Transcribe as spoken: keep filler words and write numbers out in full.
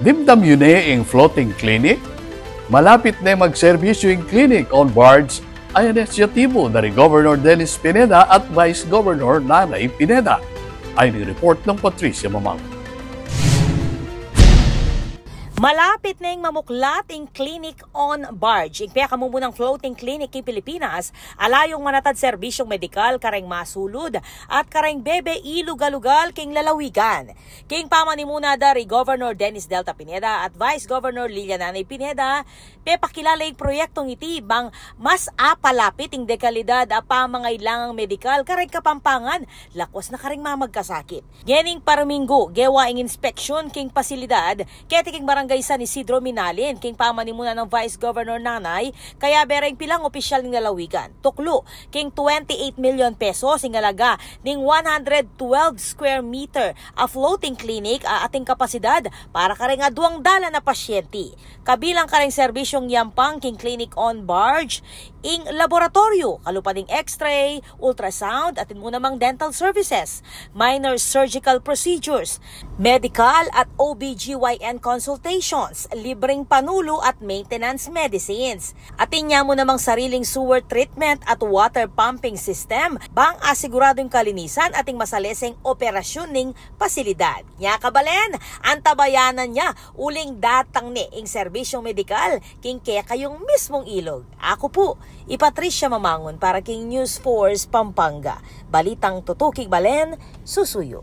Dimdam yu ne ing floating clinic? Malapit ne magserbisyu ing clinic on barge a inisyatibu da ri Governor Dennis Pineda at Vice Governor Nanay Pineda. Ayon king report nang Patricia Mamang. Malapit neng mamuklat ing Clinic on Barge, ing pekamumunang floating clinic king Pilipinas, a layung manatad serbisyung medikal kareng masulud at kareng bebe i lugal-lugal king lalawigan. King pamanimuna da ri Governor Dennis Delta Pineda at Vice Governor Lilia Nanay Pineda, pepakilala ing proyektong iti bang mas apalapit ing dekalidad a pamangailangang medikal kareng Kapampangan, lakwas na kareng mamagkasakit. Ngening parminggu, gewa ing inspeksyun king pasilidad keti king Barangay San Isidro, Minalin, king pamanimuna nang Vice Governor Nanay, kayabe reng pilang opisyal ning lalawigan. Tuklu king twenty-eight million pesos ing alaga ning one hundred twelve square meter a floating clinic a ating kapasidad para kareng aduang dalan a pasyente. Kabilang kareng serbisyung yampang king Clinic on Barge, ing laboratoryu, kalupa ding X-ray, ultrasound, atin mu namang dental services, minor surgical procedures, medical at O B G Y N consultations, libreng panulu at maintenance medicines. Atin ya mu namang sariling sewer treatment at water pumping system, bang asiguradu ing kalinisan ating masaleseng operasyun ning pasilidad. Nya kabalen, antabayanan ya uling datang ne ing serbisyung medikal king kekayung mismung ilug. Aku pu i Patricia Mamangun para king News Force Pampanga. Balitang tutuking balen, susuyu.